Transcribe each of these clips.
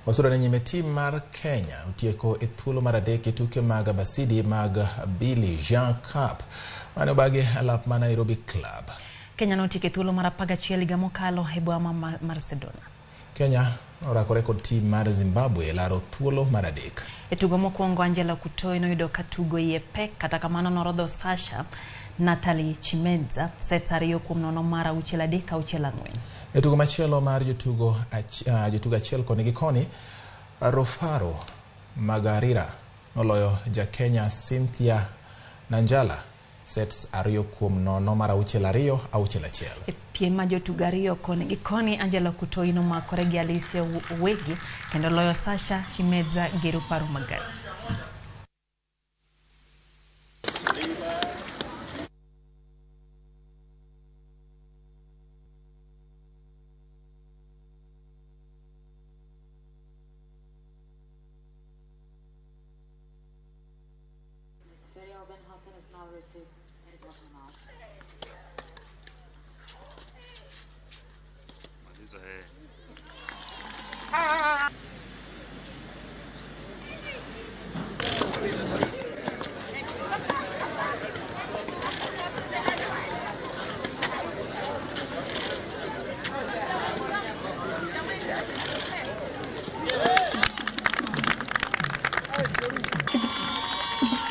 Wasura ni nyime tim mar Kenya otieko e thuolo mar adek e tuke mag Abasidi mag Billie Jean Cup mane obagi e lap ma Nairobi Club. Kenya notieko e thuolo mar 11 higa mokalo e boma mar Sedona. Kenya orakore kod tim mar Zimbabwe e laro thuolo mar 3. E tugo mokwongo Angela Kutoi noyudo ka tugo iye pek, kata kamano norodho Sasha Natalie Chimedza sets 2-0 mar 6-3 6-4. E tugo machielo mar jotugo achiel koni gi koni, Rofaro Magarira noloyo ja Kenya Cynthia Nanjala sets 2-0 mar 6-2 6-1. E piem ma jotugo 2 koni gi koni, Angela Kutoi nomakore gi Alicia Owegi kendo loyo Sasha Chimedza gi Rufaro Magarira.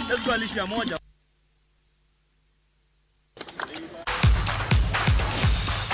Let's go Alicia moja.